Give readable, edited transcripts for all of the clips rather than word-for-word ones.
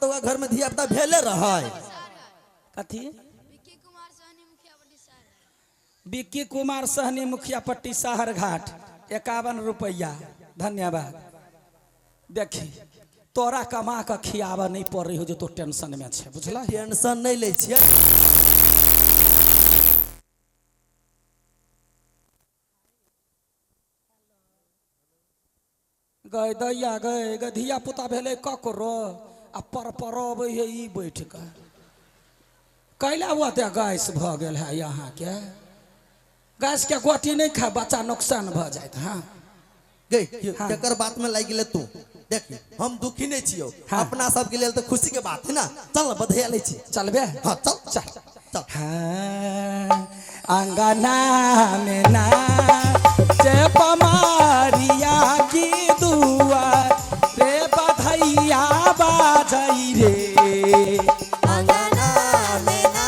तऽ ओकरा घरमे धिया पुता भेले रहै। कथी? विक्की कुमार सहनी मुखिया पट्टी साहरघाट 51 रुपैआ, धन्यवाद। देखी तोरा कमा कऽ खियाबऽ नहि पड़ै हो जे तो टेंशन में छै, बुझल? टेंशन नहि लै छियै। गय दैया गय गय, धिया पुता भेलै ककरो आ पर पर अबै है ई बैठ कऽ कैला ओते गैस भऽ गेल है अहाँके? गैसके गोटी नहि खा, बच्चा नुकसान भऽ जायत। हँ गई। हाँ। केकर बात में लागि गेलै तू? देखी, हम दुखी नहीं छियो। हाँ। अपना सबके लेल तो खुशी के बात है ना। चल ना, बधैया लै छी। चलबे? हाँ, चल। चल। चल। हाँ, अंगना में ना जे पमारिया की दुआ रे बधैया बाजई रे। अंगना में ना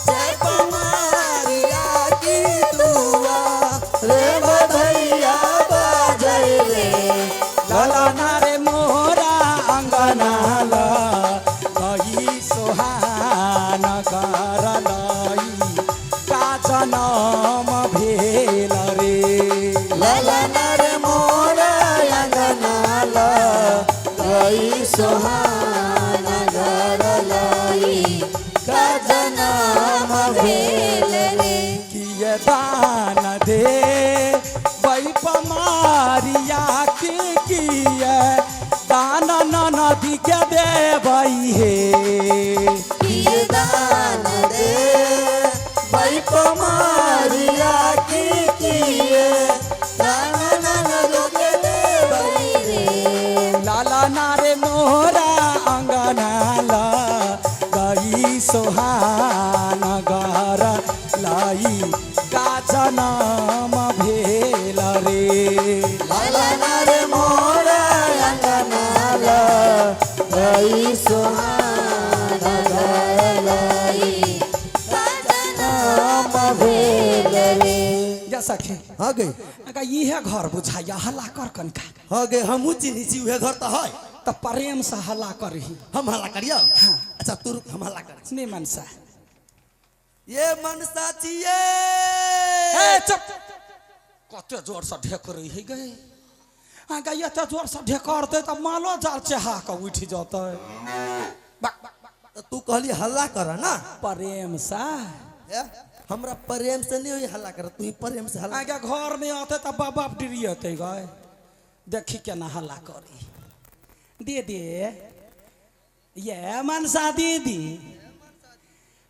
जय पमारिया की दुआ रे बधैया बाजई रे। ललना रे मोरा अंगना ल गई सोहान करलई का जनम भेल रे। ललना रे मोरा अंगना ल गई सोहान घर लई का जनम भेल रे। किए दान दे वही पमारिया के, किए दान नदी के देवई हे। किए दान दे वही पमारिया की, किए दान ननद के देवई रे। लाला नारे मोरा अंगना ल गई सोहान घर लाई का जनम भेल रे। ललना रे मोरा अंगना ल गई सोहान घर लई का जनम भेल रे। जा सखी। हाँ गई। अगा इहे घर बुझाइया, हल्ला कर कनका। हाँ गे, हमहूँ चिन्है छी, उहे घर तऽ है। तऽ प्रेम से हल्ला करही। हम हल्ला करियौ? हाँ। अच्छा, तू रुक, हम हल्ला कर। नहीं मनसा। ये मनसा छियै। ए चुप, कते जोर से ढेकरै है गए। अहाँके एते जोर से ढेकरतै तऽ मालो जाल चेहा कऽ उठि जेतै। बक, तऽ तू कहली हल्ला कर ना। प्रेम से। ए, हमरा प्रेम से नहीं होई हल्ला कर, तू ही प्रेम से हल्ला। अहाँके घर में अतै तऽ बाप बाप डिरियतै गए। देखी केना हल्ला करी। दीदी, ये मनसा दीदी,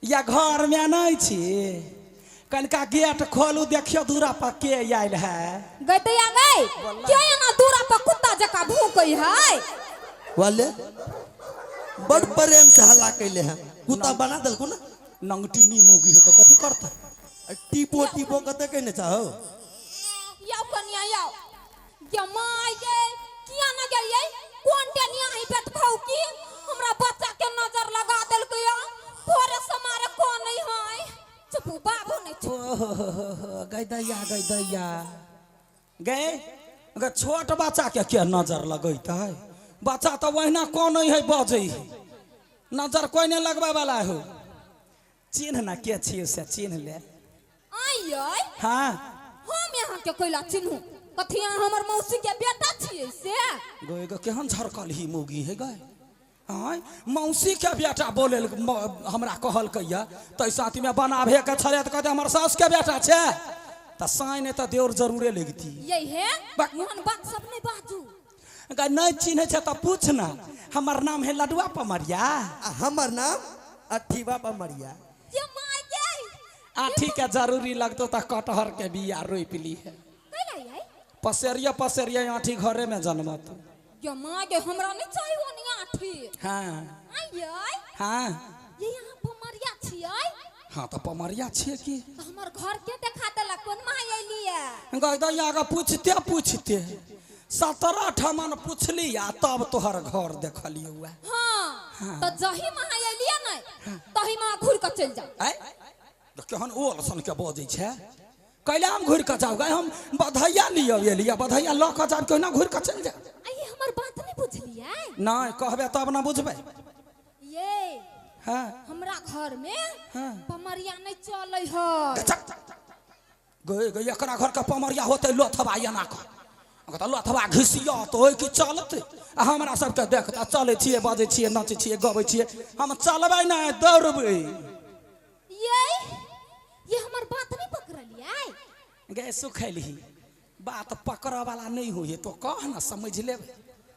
या घर में नहीं छी? कनिका गेट खोलू, देखियो दूरा पर के आयल है। गई दैया गई, के एना दूरा पर कुत्ता जकाँ भूकै है? वाले बड़ प्रेम से हल्ला कैले हैं, कुत्ता बना देलको ना। नंगटी नी मौगी है तो कथी करतै? टीपो टीपो कते कहने चाहो। याओ कनिया याओ, गे my गे, किया न गेलियै? कोन टेनिया ही पेट खाउ की हमरा बच्चा के नजर लगा देलकै या भोरे से मारे कोन नहीं है। चुपू बाबू नहीं चुप। ओहो गई दैया, गई दैया गए, अगर छोट बच्चा के के नजर लगैतै? बच्चा तऽ ओहिना कनै है, बजै है, नजर कोइ नहि लगबै वाला हो। चिन्ह ना, के छियै से चिन्ह ले। आइयै? हाँ। हम यहाँ के कोइला चिन्हू? कथी अहाँ हमर मौसी के बेटा छियै से? गए गए, केहन झरकल ही मौगी है गए। आँय, मौसी के बेटा बोले हमरा कहलकै या तै साथी में बनाबे के छलै तऽ कहतै हमर साउस के बेटा छै तऽ साँय नहि तऽ देवर जरूरे लगती। यही है। बक। मोहन बात सब नहीं बाजू। गए, नहीं चिन्है छै तऽ पूछ ना, हमर नाम है लडुआ पमरिया। आ हमर नाम अठीवा पमरिया। ये my गे। आठी के जरूरी लगतो तऽ कटहर के बिया रोपि ली है। कैला यै? पसेरिया पसेरिया आठी घरे में जनमत। ये my गे, हमरा नहीं चाहिए वो नहीं आठी। हाँ। आइयै? हाँ। ये यहाँ पमरिया छियै? हाँ तऽ पमरिया छियै की। तऽ हमर घर के देखा देलक? कोन माय एलियै? गै दैया के, पूछते पूछते 17 ठमन पुछली आ तब तोहर घर देखलियौ। हाँ, तऽ जही माँ एलियै ने तही माँ घुर कऽ चलि जाउ। आय तऽ केहन ओल सन के बजै छै। कैला हम घुरि कऽ जाउ गै? हम बधैया लियौ एलियै, बधैया लऽ कऽ जाब, केना घुरि कऽ चलि जाउ? आइ हमर बात नहि बुझलियै? बुझलियै? नहीं कहबे तब ना बुझबे। ये हाँ हमरा घर में हाँ। पमरिया नहीं चले है। गए गए एकरा घर के पमरिया होते लोथवा एना कर तऽ लोथवा घिसियत होय कि चलते। आ हमरा सबके देखता चलै छियै बजै छियै नाचै छियै गबै छियै, हम चलबै नहि दौड़बै। ये ये हमर बात नहीं पकड़लियै? गे सुखैलही बात पकड़ऽ वाला नहीं होइए तो कह ना समझ लेबै।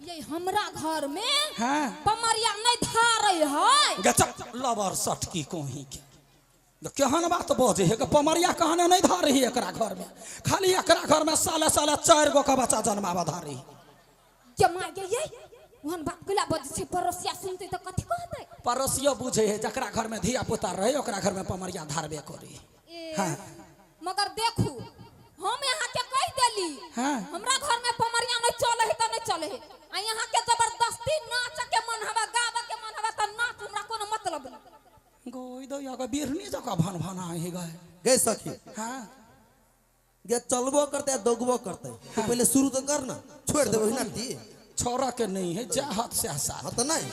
ये हमरा घर में हाँ पमरिया नहीं धारे है। गे चल लबर सटकी कोही के केहन बात बजे है, पमरिया कहने नहीं धारे है एकरा घर में, खाली एकरा घर में साले साले 4 गो के बच्चा जन्मावा धारे। जमा गे ये ओहन बात कइला बजे छै, पड़ोसिया सुनते तऽ कथी कहतै? पड़ोसियो बुझे है जकरा घर में धिया पुता रहे ओकरा घर में पमरिया धारबे करे। हाँ मगर देखू हम यहाँ के कह देली हाँ। हमरा घर में पमरिया नहीं चले है तऽ नहीं चले है, आ यहाँ के जबरदस्ती नाच के मन हवा गावे के मन हवा तऽ नाच, हमरा कोनो मतलब नहीं। गोई दो या बिरनी जका भन भना है गए गए सखी। हाँ गे चलबो करते दौगबो करते तो पहले शुरू तो कर ना, छोड़ देबो ना ती छोरा के नहीं है जा हाथ से आसार। हाँ तो नहीं।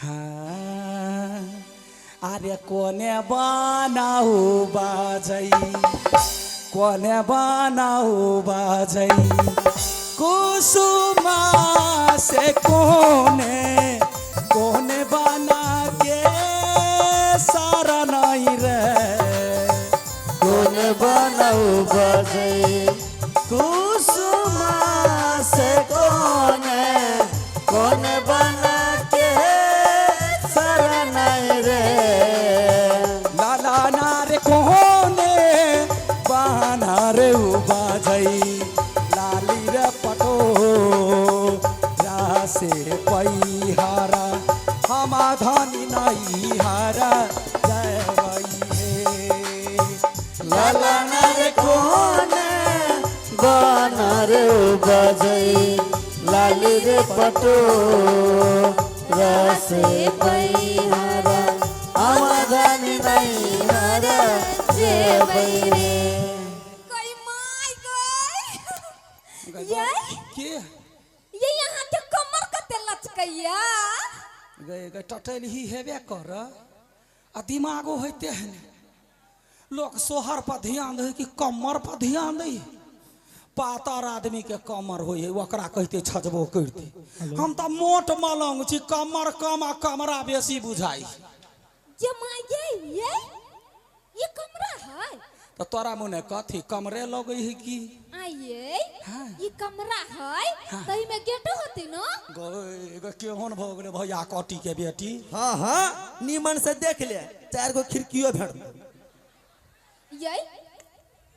हाँ अरे कोने बनाऊ बाजई कोने बनाऊ बाजई कुसुमा से कोने कोने बना के सारा नहीं रे कोन बनाऊ बजै कुसुमा से कोने कोन बना के शरण रे लाला नारे कोने बना रे बाजई लाली रे पटो से पैहारा हमा धनी नहीं हारा जय हे। लाला नारे कोने बना रे बजै लाली रे पटो रसे पैहारा हमा धनी नहीं हारा जेबै रे। गई my गई ये के ये यहाँ के कमर कते लचकैया गए गए टटल ही हेबे कर आ दिमागो होते है ने। लोग सोहर पर ध्यान दे कि कमर पर ध्यान दे, पातर आदमी के कमर होइ है ओकरा कहते छजबो करते, हम तऽ मोट मलंग छी कमर कम आ कमरा बेसी बुझाई। ये my ये कमरा है तो तोरा मुने कथी कमरे लगै है की? आइए हाँ। ये कमरा है तही में गेट होती न? गए गए केहन भऽ गेलै भैया कटी के बेटी। हाँ हाँ नीमन से देख ले 4 गो खिड़कियों भेट। ये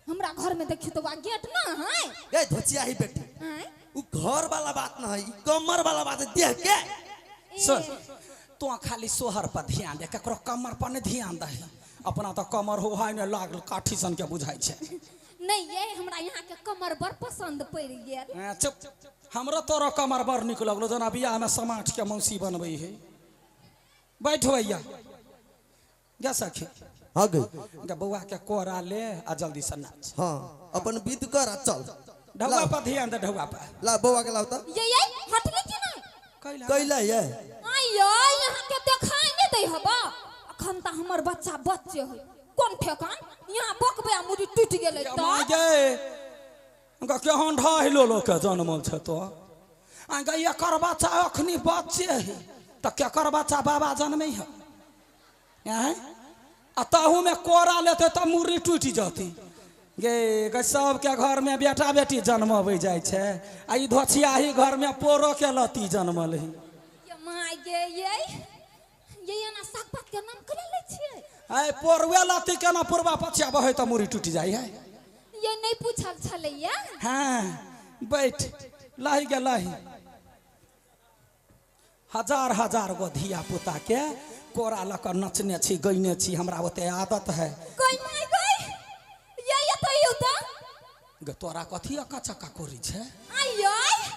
हमरा घर में देखियो तो गेट ना है। गए धोचिया ही बेटी उ घर वाला बात ना है, कमर वाला बात है, देख के सुन तो खाली सोहर पर ध्यान दे, ककरो कमर पर नहीं ध्यान दे, अपना तो कमर हो है ने लागल काठी सन के बुझाई छै। नहीं ये हमरा यहाँ के कमर बड़ पसंद पड़ गेल। चुप हमरो तोरो कमर बड़ निक लगलो जना बियाह में समाठ के मौसी बनबै है। बैठ भैया जा सखी। हाँ गई गे बौआ के कोरा ले आ जल्दी से नाच। हाँ अपन विध कर आ चल। ढौआ पर ध्यान दे, ढौआ पर ला बौआ के लाओ त। ये हटले कि नहीं? कैला कैला ये आइयो यहाँ के देखाई नहीं दे हबा, अखन त हमर बच्चा बच्चे है कोन ठेकान यहाँ बकबे आ मुड़ी टूट गेलै त। गे उनका केहन ढाहिलो लोक के जनमल छै तो आ गे एकर बच्चा अखनी बच्चे है त केकर बच्चा बाबा जनमै है हैं? आ ताहू में कोरा लेते त मुड़ी टूटि जती। गे गे सबके घर में बेटा बेटी जनमबै जाइ छै आ ई धोछियाही घर में पोरो के लती जनमल है। ये my गे ये एना साग पात के नाम कले लै छियै? आइ पोरुए लती केना पुरबा पछिया बहै त मुड़ी टूटि जाइ है। ये नहीं पूछल छलैया। हाँ बैठ लाही गे लाही। हजार हजार गो धिया पुता के कोरा लऽ कऽ नचने छी गैने छी, हमरा ओते आदत है। गई my गई ये तो यौ त गे तोरा कथी अक्का चक्का करै छै? आइयो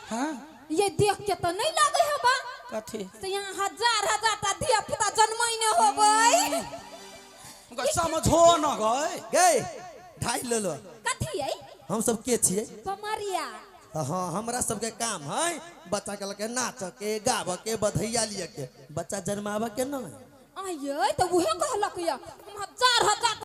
हाँ ये देख के तो नहीं लागे हबा कथी से यहाँ हजार हजार टा धिया पुता जनमैने होबै। गे समझो न गए गए ढाई ले लो। कथी है? हम सब के छियै? पमरिया। तो हाँ हमरा सबके काम है बच्चा के लके नाच के गाब के बधैया लिए के, बच्चा जन्मावे के नहीं। आये तो उहे कहलक या हम हजार हजार।